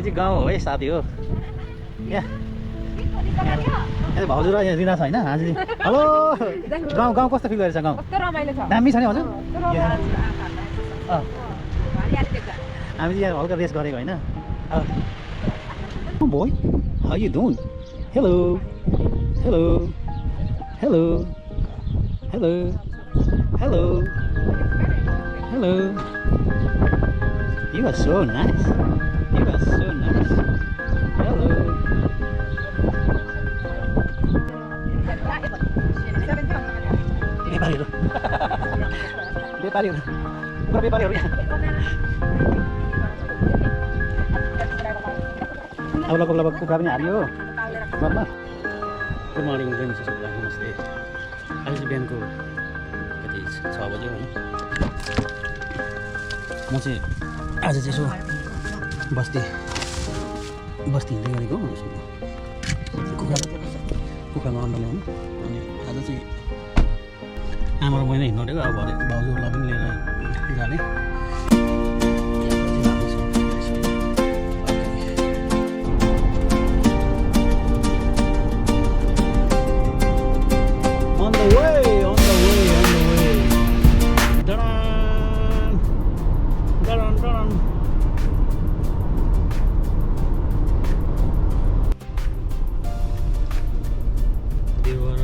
यो चाहिँ गाउँ हो है साथी हो यहाँ भाउजू र यहाँ रिना छ होइन आज हेलो गाउँ गाउँ कस्तो फिल गरेछ गाउँ दामी छ नि हजुर हामी चाहिँ यहाँ हल्का रेस गरेको होइन boy how you doing hello hello hello hello hello hello You are so nice. You are so nice. Hello. Beparहरू. Beparहरू. Bukan beparहरू ya. Labak kuda पनि हारियो ममा गुड मर्निङ फ्रेन्ड्स सबैलाई नमस्ते आज चाहिँ बिहानको कति 6 बजे हो म चाहिँ आज चाहिँ यसो बस्ती हिँड्दै गरेको कुखुरामा अन्डा ल्याउनु अनि आज चाहिँ आमा र मैले हिँड्नु आँटेको अब भरे भाउजूहरूलाई पनि लिएर जाने On the way. Dun.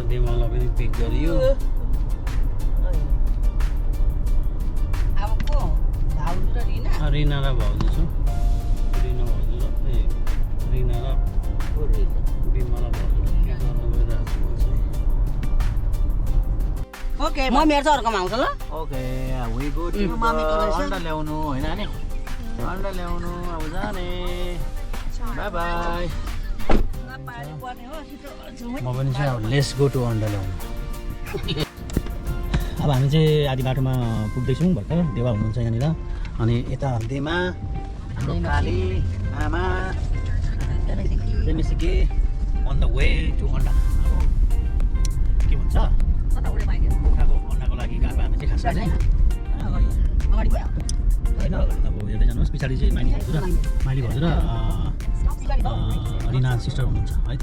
देवाला पनि पिक गरियो अब को भाउजू र रिना र भाउजू छ रिना भाउजू र रिना र बिमला भाउजू के गर्नु गइरहेको छ ओके म मेरो घरकोमा आउँछु ल ओके वी गो टु अन्डा ल्याउनु हैन नि अन्डा ल्याउनु अब जाने बाइ बाइ म पनि चाहिँ अब लेट्स गो टु अन्डा ल्याउनु अब हामी चाहिँ आधी बाटोमा पुग्दैछौँ भर्खर देवा हुनुहुन्छ यहाँनिर अनि यता देमा काली आमा जेमिसिके अन द वे टु अन्डा के भन्छ कुखुराको अन्डाको लागि गएको हामी चाहिँ खास चाहिँ होइन अब हेर्दै जानुहोस् पछाडि चाहिँ माइली भाउजू र रिना सिस्टर हुनुहुन्छ है त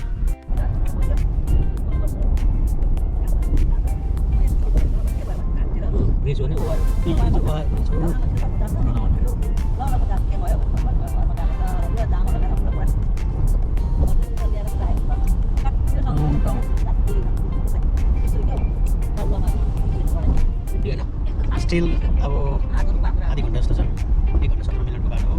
ब्रिज हो नि स्टिल अब आधी घन्टा जस्तो छ 1 घन्टा 17 मिनटको बाटो हो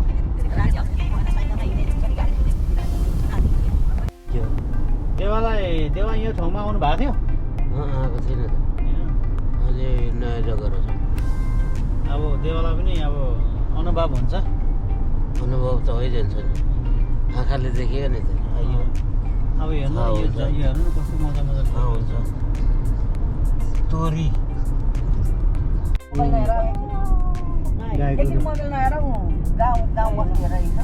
देवा यो ठाउँमा आउनु भएको थियो आएको छैन त अझै नयाँ जग्गा रहेछ अब देवालाई पनि अब अनुभव हुन्छ अनुभव त भइजान्छ नि आँखाले देखियो नि त अब हेर्नु हेर्नु कस्तो मजा हुन्छ तोरी एकछिन मोबाइल नहेर गाउँ बस्ने रहेछ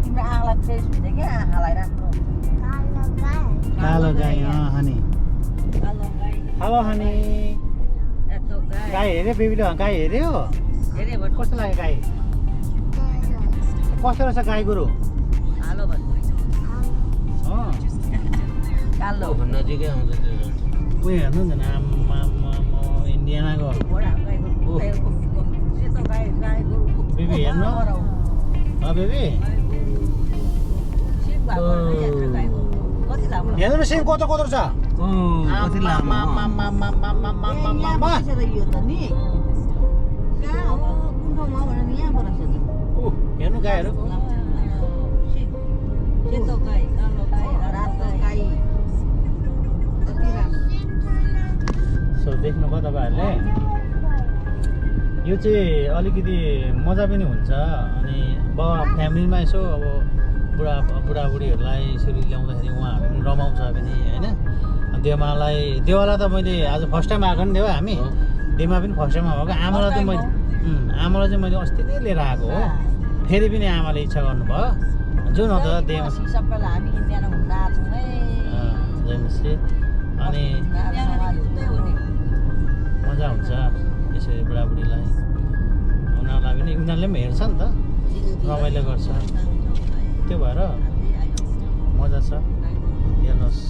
तिम्रो आँखालाई फ्रेस हुन्छ क्या आँखालाई राम्रो कालो गाई हनी हेलो हनी गाई हेऱ्यो बेबीले गाई हेऱ्यो कस्तो लाग्यो गाई कस्तो रहेछ गाई गोरु नजिकै आउँछ उयो हेर्नु न इन्डियानाको बेबी हेर्नु बेबी हेर्नु न सिम कत्रो छ कति लामो हेर्नु गाईहरू सो देख्नुभयो तपाईँहरूले यो चाहिँ अलिकति मजा पनि हुन्छ अनि फ्यामिलीमा यसो अब बुढाबुढीहरूलाई यसरी ल्याउँदाखेरि उहाँहरू पनि रमाउँछ पनि होइन देवालाई त मैले आज फर्स्ट टाइम आएको नि देवा हामी देमा पनि फर्स्ट टाइम आएको आमालाई चाहिँ मैले अस्ति नै लिएर आएको हो फेरि पनि आमाले इच्छा गर्नुभयो जुन हो त देमा अनि मजा हुन्छ यसरी बुढाबुढीलाई उनीहरूलाई पनि उनीहरूले पनि हेर्छ नि त रमाइलो गर्छ त्यो भएर मजा छ हेर्नुहोस्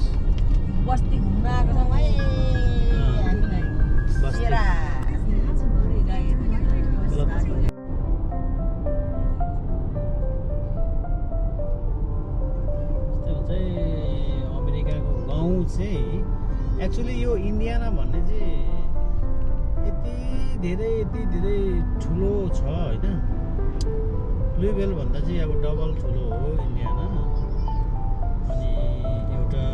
बस्ती घुम्न आएको छौँ है हामीलाई बस्ती। सेरा अमेरिकाको गाउँ चाहिँ एक्चुअली यो इन्डियाना भन्ने चाहिँ यति धेरै ठुलो छ होइन लुइभेल भन्दा चाहिँ अब डबल ठुलो हो इन्डियाना अनि एउटा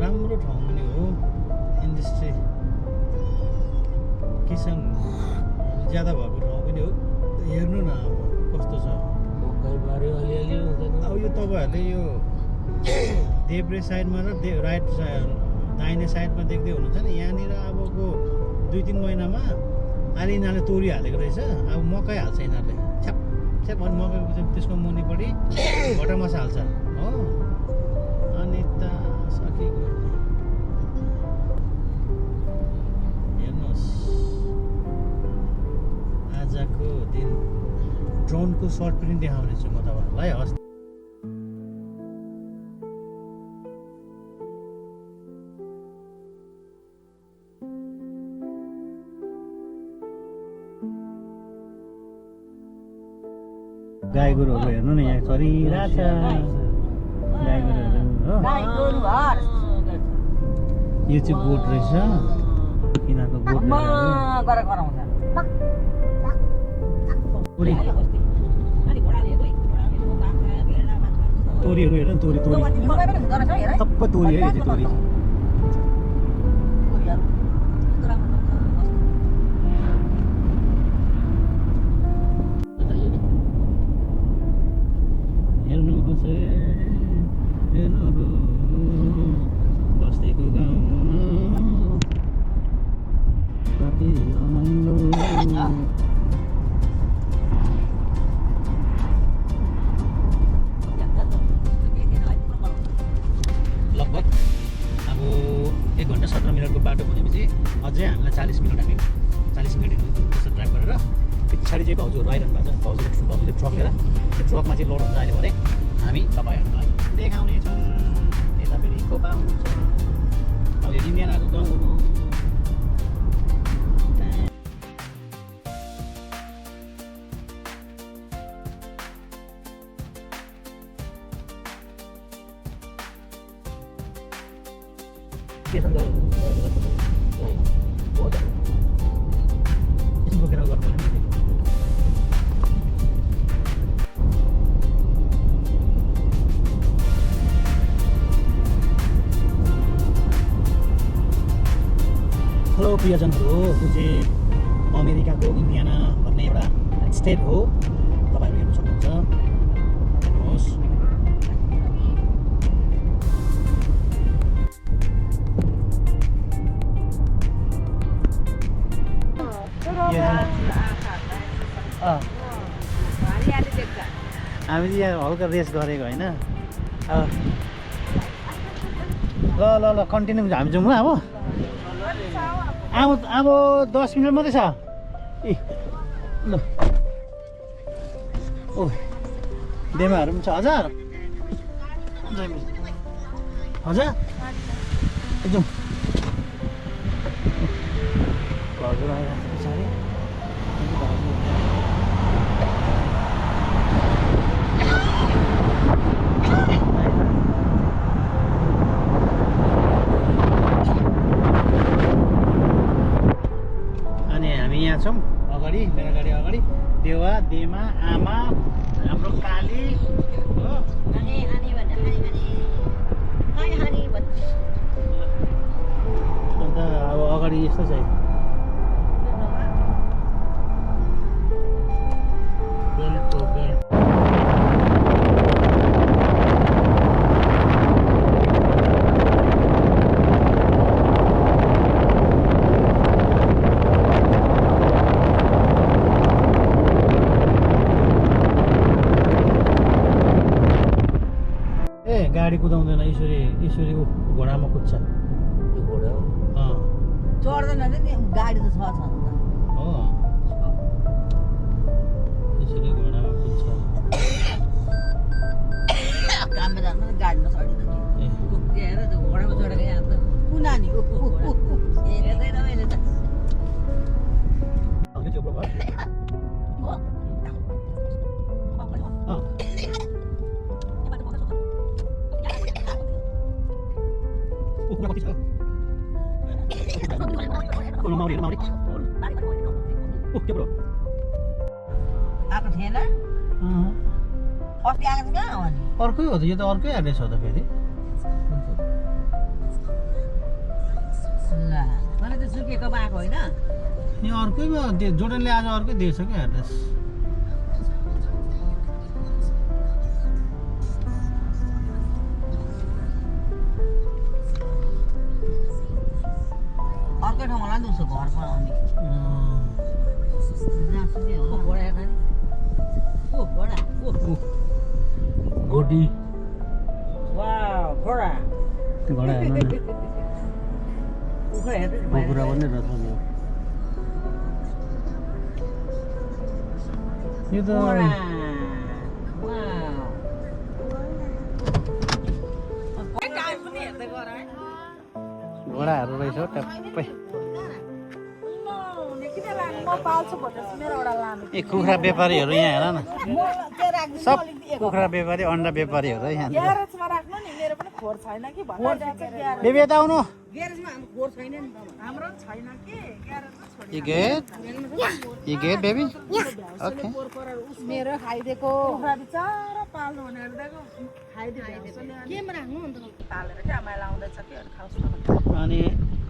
राम्रो ठाउँ पनि हो इन्डस्ट्री किसान ज्यादा भएको ठाउँ पनि हो हेर्नु न अब कस्तो छ मकैबारी अलिअलि हुँदैन अब यो तपाईँहरूले यो देब्रे साइडमा र राइट दाहिने साइडमा देख्दै हुनुहुन्छ नि यहाँनिर अबको 2-3 महिनामा आलिनाले तोरी हालेको रहेछ अब मकै हाल्छ यिनीहरूले छ्याप छ्याप अनि मकैको चाहिँ त्यसको मुनिपट्टि भटा मसा हाल्छ हो अनि त सकेको हेर्नुहोस् आजको दिन ड्रोनको सर्ट पनि देखाउने छु म तपाईँहरूलाई हस् गाई गोरुहरू हेर्नु न यहाँ चरिरहेछ गाई गोरुहरू हो गाई गोरु घर यो चाहिँ गोठ रहेछ यिनीहरूको गोठ गरेर गराउँछ तोरीहरू हेर्नु न तोरी तोरी मकै पनि हुँदो रहेछ हेर है सबै तोरी है यो चाहिँ तोरी हेर्नुहोस् हेर्नु बस्तीको गाउँमा कति रमाइलो लगभग अब 1 घन्टा 17 मिनटको बाटो भनेपछि अझै हामीलाई 40 मिनट हामी 40 मिनट जस्तो ड्राइभ गरेर पछाडि चाहिँ भाउजूहरू आइरहनु भएको छ भाउजूले ट्रक लिएर त्यो ट्रकमा चाहिँ लोड हुन्छ अहिले भने हामी तपाईँहरूलाई देखाउनेछौँ यता फेरि खोपा हुन्छ अब यो इन्डियानाको गाउँ हो बोकेर गर्नु हेलो प्रियजनहरू यो चाहिँ अमेरिकाको इन्डियाना भन्ने एउटा स्टेट हो तपाईँहरू हेर्नु सक्नुहुन्छ हेर्नुहोस् हामी चाहिँ यहाँ हल्का रेस गरेको होइन ल ल ल कन्टिन्यू हामी जाउँ ल अब 10 मिनट मात्रै छ ए ल ओ डेमाहरू पनि छ हजार हजार एकदम हजुर आइरहेको छ पछाडि यहाँ छौँ अगाडि मेरो गाडी अगाडि देवा देमा आमा हाम्रो काली हो अन्त अब अगाडि यस्तो छ बेल्टको बेल्ट गाडी कुदाउँदैन ईश्वरी घोडामा कुद्छ यो घोडा हो चढ्दैन नि गाडी त छ हो ईश्वरी घोडामा जान्न गाडीमा चढिन कि हेर त्यो घोडामा चढेर यहाँ त कुनानी हेर्दैन मैले त आएको थिएन अस्ति आएको कहाँ हो नि अर्कै हो त यो त अर्कै एड्रेस हो त फेरि ल मैले त सुकेको आएको होइन यो अर्कैमा जोर्डनले आज अर्कै दिएछ क्या एड्रेस अर्कै ठाउँमा होला नि उसो घर बनाउने जहाँसुकै होला घोडा हेर्दा नि ओ घोडा ओ गोडी वाउ घोडा घोडा हेर्नु न कुखुरा हेर्दै कुखुरा पनि रहेछ नि यो त घोडा घोडाहरू रहेछ हौ ट्याप्पै ए कुखुरा व्यापारीहरू यहाँ हेर न सब कुखुरा व्यापारी अन्डा व्यापारीहरू यहाँ बेबी यता आउनु You good, baby? Okay. मेरो खाइदिएको कुखुरा बिचारा पाल्नु भनेर दिएको खाइदिएको के राख्नु अन्त पालेर के आमाले आउँदैछ के खाउस् न अनि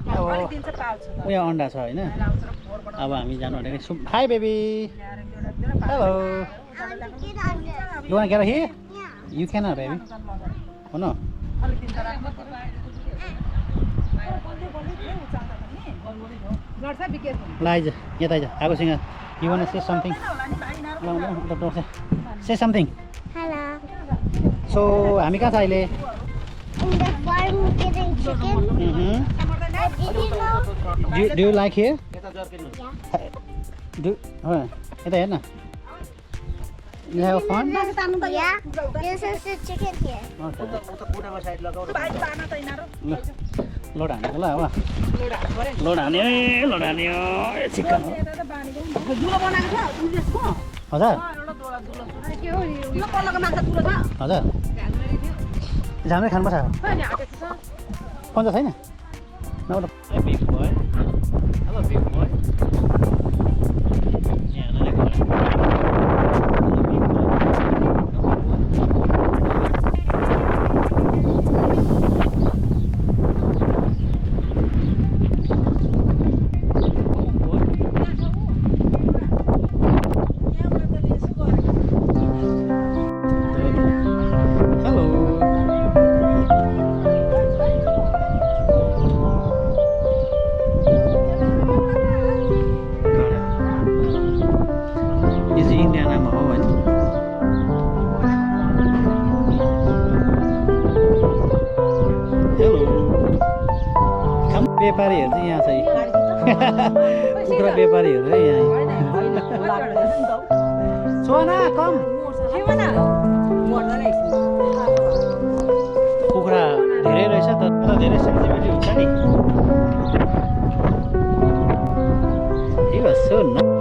अब दिन चाहिँ पाल्छु उयो अन्डा छ हैन अब हामी जानु भनेको high baby hello You want to get here? You cannot, baby. Oh no. Liza, यता आइज आगोसँग You want to say something? Say something. Hello. So, हामी कहाँ छ अहिले? In the farm getting chicken. Do you like here? Yeah. यता हेर्न. You have fun? Yeah. This is the chicken here. Load हानेको ल अब लोड हान्यो चिकन दुलो बनाएको छ उजेसको हजुर यो पल्लोको माछा दुलो छ हजुर झामै खानुपर्छ पन्जा छैन बिफ भयो अब बिफ भयो व्यापारीहरू चाहिँ यहाँ चाहिँ कुखुरा व्यापारीहरू है यहाँ सोना कम कुखुरा धेरै रहेछ तर धेरै सेन्सिटिभिटी हुन्छ नि He was so nice.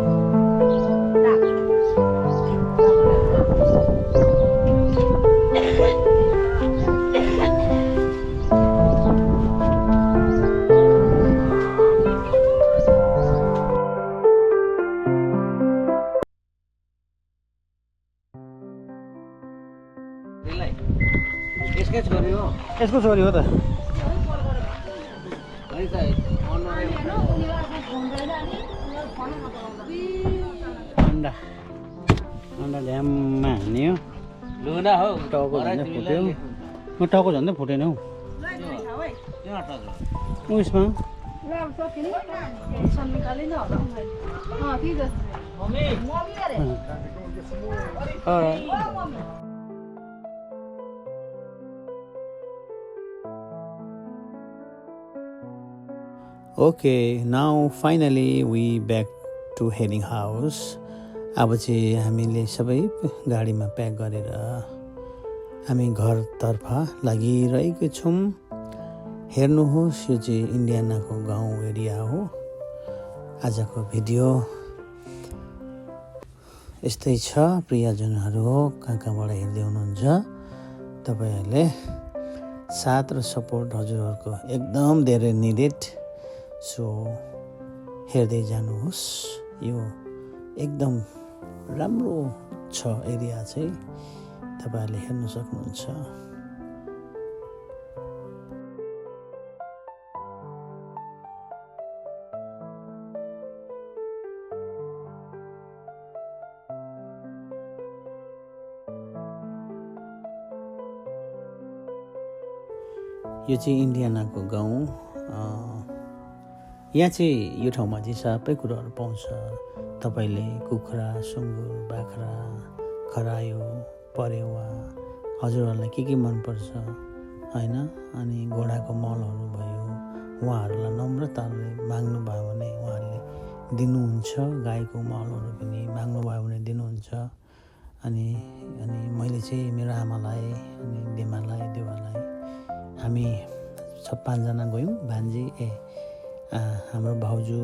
यसको छोरी हो त अन्डा अन्डा ल्याममा हान्यो टाउको झन्डै फुट्यो टाउको झन्डै फुटेन हौ उयसमा Okay, now finally we back to heading house. अब चाहिँ हामीले सबै गाडीमा प्याक गरेर हामी घरतर्फ लागिरहेको छौँ। हेर्नुहोस्, यो चाहिँ इन्डियानाको गाउँ एरिया हो। आजको भिडियो यस्तै छ प्रियजनहरू हो, कहाँ कहाँबाट हेर्दै हुनुहुन्छ तपाईँहरूले साथ र सपोर्ट हजुरहरूको एकदम धेरै निडेड। सो हेर्दै जानुहोस्, यो एकदम राम्रो छ एरिया चाहिँ, तपाईँहरूले हेर्न सक्नुहुन्छ। यो चाहिँ इन्डियानाको गाउँ। यहाँ चाहिँ यो ठाउँमा चाहिँ सबै कुराहरू पाउँछ। तपाईँले कुखुरा, सुँगुर, बाख्रा, खरायो, परेवा हजुरहरूलाई के मनपर्छ होइन, अनि घोडाको मलहरू भयो, उहाँहरूलाई नम्रताले माग्नुभयो भने उहाँहरूले दिनुहुन्छ। गाईको मलहरू पनि माग्नुभयो भने दिनुहुन्छ। अनि मैले चाहिँ मेरो आमालाई अनि देमालाई देवालाई हामी 5जना गयौँ। भान्जी हाम्रो भाउजू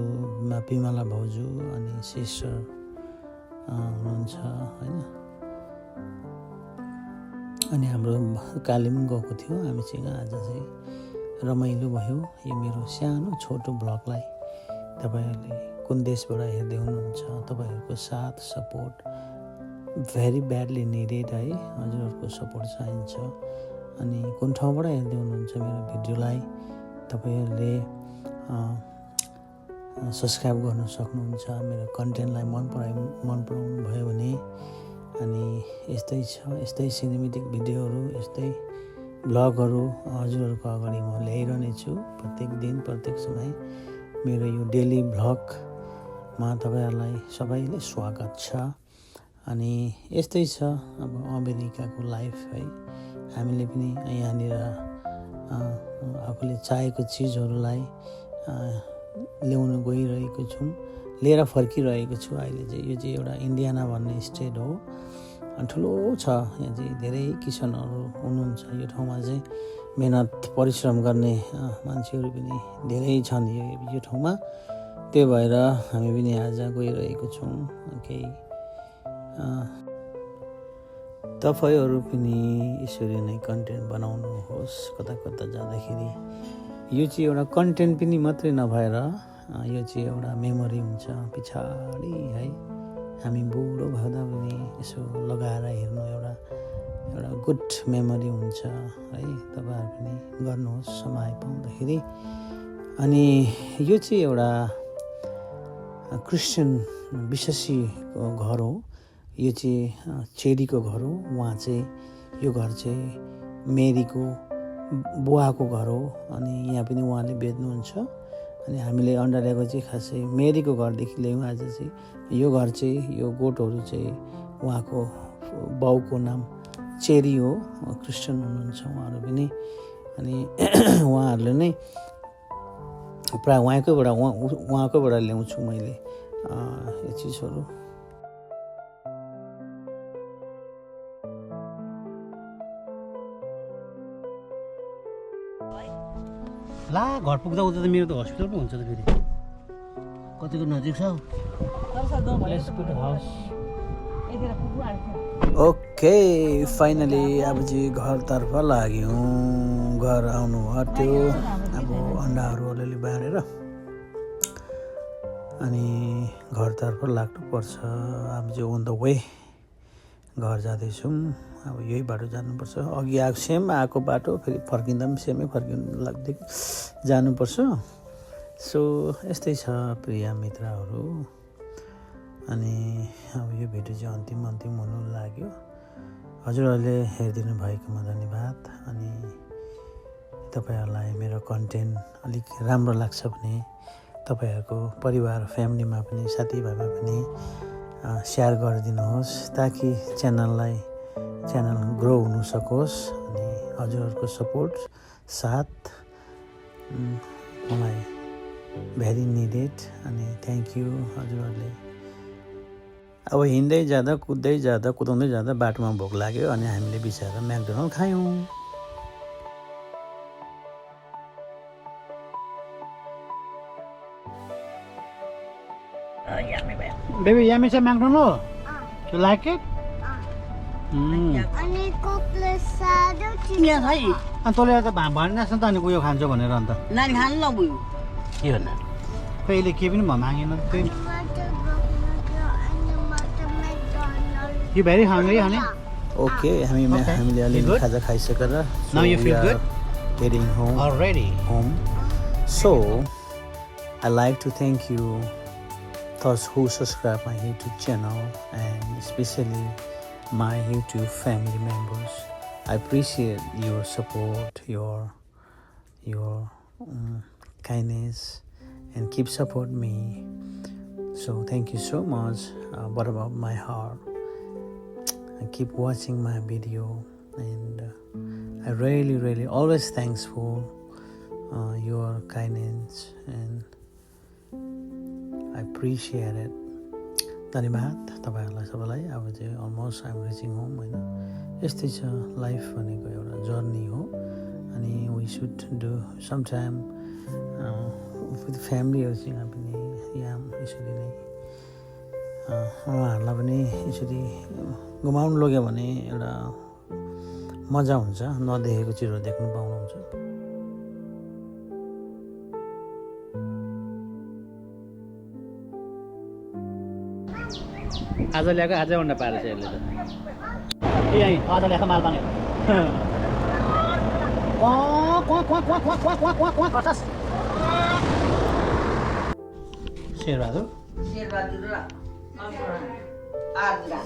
पिमाला भाउजू अनि सिस्टर हुनुहुन्छ होइन। अनि हाम्रो कालिम्पोङ गएको थियो हामीसँग। आज चाहिँ रमाइलो भयो। यो मेरो सानो छोटो ब्लगलाई तपाईँहरूले कुन देशबाट हेर्दै हुनुहुन्छ, तपाईँहरूको साथ सपोर्ट भेरी ब्याडली निडेड है। हजुरहरूको सपोर्ट चाहिन्छ। अनि कुन ठाउँबाट हेर्दै हुनुहुन्छ मेरो भिडियोलाई तपाईँहरूले सब्सक्राइब गर्न सक्नुहुन्छ। मेरो कन्टेन्टलाई मन पराउनु भयो भने। अनि यस्तै छ, यस्तै सिनेमेटिक भिडियोहरू, यस्तै भ्लगहरू हजुरहरूको अगाडि म ल्याइरहने छु प्रत्येक दिन प्रत्येक समय। मेरो यो डेली भ्लगमा तपाईँहरूलाई सबैले स्वागत छ। अनि यस्तै छ अब अमेरिकाको लाइफ है। हामीले पनि यहाँनिर आफूले चाहेको चिजहरूलाई ल्याउन गइरहेको छौँ, लिएर फर्किरहेको छु। अहिले चाहिँ यो चाहिँ एउटा इन्डियाना भन्ने स्टेट हो, ठुलो छ। यहाँ चाहिँ धेरै किसानहरू हुनुहुन्छ। यो ठाउँमा चाहिँ मेहनत परिश्रम गर्ने मान्छेहरू पनि धेरै छन् यो ठाउँमा। त्यो भएर हामी पनि आज गइरहेको छौँ। केही तपाईँहरू पनि यसरी नै कन्टेन्ट बनाउनुहोस्। कता कता जाँदाखेरि यो चाहिँ एउटा कन्टेन्ट पनि मात्रै नभएर यो चाहिँ एउटा मेमोरी हुन्छ पछाडि है। हामी बुढो भएदा पनि यसो लगाएर हेर्नु एउटा गुड मेमोरी हुन्छ है। तपाईँहरू पनि गर्नुहोस् समय पाउँदाखेरि। अनि यो चाहिँ एउटा क्रिस्चियन विश्वासीको घर हो। यो चाहिँ चेरीको घर हो। उहाँ चाहिँ यो घर चाहिँ मेरीको बुवाको घर हो। अनि यहाँ पनि उहाँले बेच्नुहुन्छ। अनि हामीले अन्डा ल्याएको चाहिँ खासै मेरीको घरदेखि ल्यायौँ। आज चाहिँ यो घर चाहिँ यो गोठहरू चाहिँ उहाँको बाउको नाम चेरी हो। क्रिस्चियन हुनुहुन्छ उहाँहरू पनि। अनि उहाँहरूले नै प्रायः उहाँकैबाट ल्याउँछु मैले यो चिजहरू। ला घर पुग्दा उता त मेरो त हस्पिटल पो हुन्छ त फेरि। कतिको नजिक छ? ओके फाइनली अब चाहिँ घरतर्फ लाग्यौँ। घर आउनु आँट्यो। अब अन्डाहरू अलिअलि बाँडेर अनि घरतर्फ लाग्नुपर्छ। अब चाहिँ अन द वे घर जाँदैछौँ। अब यही बाटो जानुपर्छ। अघि सेम आएको बाटो फेरि फर्किँदा पनि सेमै फर्किनु लाग्दै जानुपर्छ। सो यस्तै छ प्रिय मित्रहरू। अनि अब यो भिडियो चाहिँ अन्तिम हुनु लाग्यो। हजुरहरूले हेरिदिनु भएकोमा धन्यवाद। अनि तपाईँहरूलाई मेरो कन्टेन्ट अलिक राम्रो लाग्छ भने तपाईँहरूको परिवार फ्यामिलीमा पनि साथीभाइमा पनि सेयर गरिदिनुहोस् ताकि च्यानल ग्रो हुन सकोस्। अनि हजुरहरूको सपोर्ट साथ मलाई भेरी निडेड। अनि थ्याङ्क यू हजुरहरूले अब हिँड्दै जाँदा कुद्दै जाँदा कुदाउँदै जाँदा बाटोमा भोक लाग्यो अनि हामीले बिचरा म्याकडोनल्ड खायौँ। Baby, yummy is a McDonald's? You like it? अनि कोकले सादो यहाँ है अनि तँले त भनिरहेछ नि त अनि उयो खान्छ भनेर अन्त नानी खानु ल बुयो के भन्नु कहिले के पनि मागेन त्यही You very hungry, honey? Okay, हामीले अलि खाजा खाइसकेर Now you feel good? heading home. Already. So, I like to thank you, those who subscribe my YouTube channel, and especially my YouTube family members. I appreciate your support, your kindness, and keep support me. So thank you so much. What about my heart? I keep watching my video, and I really always thankful your kindness, and I appreciate it. धन्यवाद तपाईहरुलाई सबैलाई। अब चाहिँ almost I'm reaching home हैन। यस्तै छ life भनेको एउटा जर्नी हो अनि we should do some time with फ्यामिलीहरुसँग पनि यहाँ यसरी नै उहाँहरुलाई पनि यसरी घुमाउन लग्यो भने एउटा मजा हुन्छ, नदेखेको चिजहरु देख्न पाउनुहुन्छ। आज ल्याएको आजै अन्डा पारेछ यसले त। ए यही आज ल्याएको माल पानी शेरबहादुर शेरबहादुर र आजरा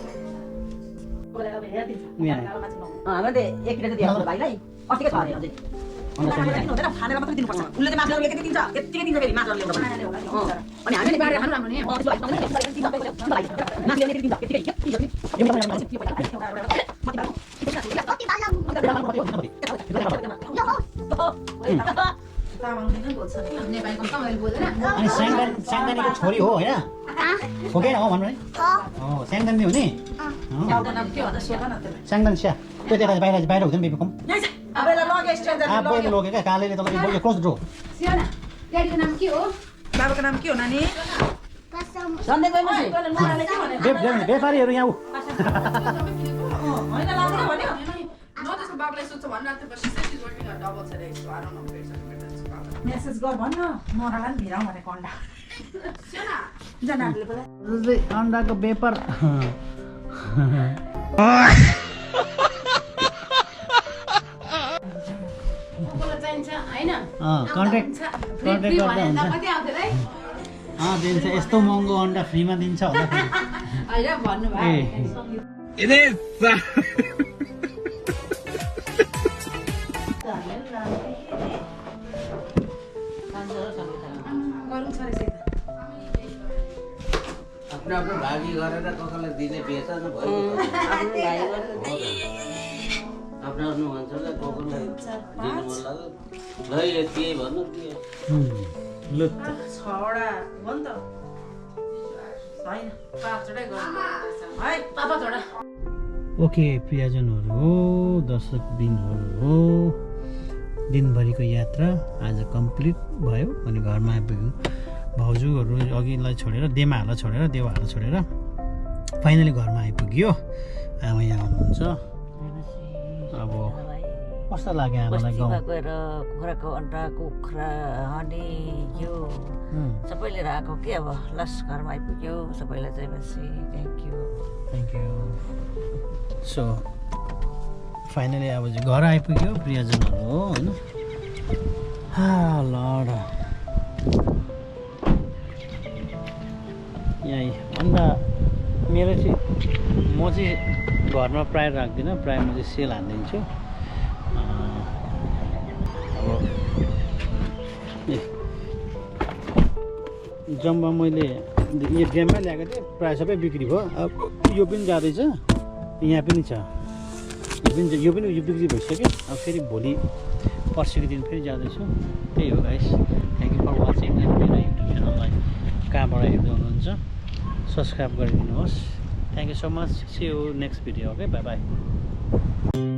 हामीले एक किलो दिएको भाइलाई अस्तिकै छ अरे अझै खानेर मात्रै दिनुपर्छ। उसले चाहिँ माछा यति दिन्छ यतिकै दिन्छ फेरि माछा ल्याउँदा अनि हामीले बारेर खानु राम्रो नि अनि स्याङदानीको छोरी हो हैन? हो कि हो भन्नु नि? हो स्याङदानी हो नि? स्याङदानी स्या त्यो देखा बाहिर हुँदैन बेबी कम अबेला लगे स्ट्रेन्जर आफैले लगेका कालेले तपाईँ बोल्यो क्लोज ड्रो। सियाना ड्याडीको नाम के हो? बाबाको नाम के हो नानी? कसम सन्डे गएपछि व्यापारीहरू यहाँ हैन लाग्दैन भन्यो No, त्यसको बाबुलाई सोध्छ भनिरहेको थियो, but she said she's working a double today, so I don't know if it's message गर भन्न नरालाई नि भिराउँ भनेको अन्डा सियाना जनाले बोला अन्डाको व्यापार मलाई चाहिन्छ हैन? कन्ट्याक्ट गर्दा हुन्छ। कति आउँथ्यो है? दिन्छ यस्तो महँगो अन्डा फ्रीमा दिन्छ होला हैन भन्नु भयो। गरौँ छ रहेछ आफ्नो भागी गरेर कसैलाई दिने बेचा न भयो आफ्नो भन्छ ल कसैलाई दिनु मन लाग्यो ल यति भन्नु ल छवटा हो नि त हैन 5 वटै गरौँ है पापा छोडा। ओके प्रियजनहरू हो, दर्शक बिनहरू हो, दिनभरिको यात्रा आज कम्प्लिट भयो अनि घरमा आइपुग्यौँ। भाउजूहरू अघिलाई छोडेर देमाहरूलाई छोडेर देवाहरूलाई छोडेर फाइनली घरमा आइपुग्यो। आमा यहाँ हुनुहुन्छ। अब कस्तो लाग्यो आमालाई गाउँ गएर कुखुराको अन्डा कुखुरा हनी घिउ सबैले राखेको के अब लास्ट घरमा आइपुग्यो सबैलाई चाहिँ बसी थ्याङ्क यू सो फाइनली अब चाहिँ घर आइपुग्यो प्रियजनहरू हो होइन। लड यहीँ अन्डा मेरो चाहिँ म चाहिँ घरमा प्रायः राख्दिनँ, प्रायः म चाहिँ सेल हानिदिन्छु। अब जम्मा मैले यो ड्याममै ल्याएको थिएँ, प्रायः सबै बिक्री भयो। अब यो पनि जाँदैछ, यहाँ पनि छ, यो पनि बिक्री भइसक्यो। अब फेरि भोलि पर्सिको दिन फेरि जाँदैछु। त्यही हो guys, thank you for watching. मेरो युट्युब च्यानललाई कहाँबाट हेर्दै हुनुहुन्छ सब्सक्राइब गरिदिनुहोस्। Thank you so much. See you next video. Okay, bye bye.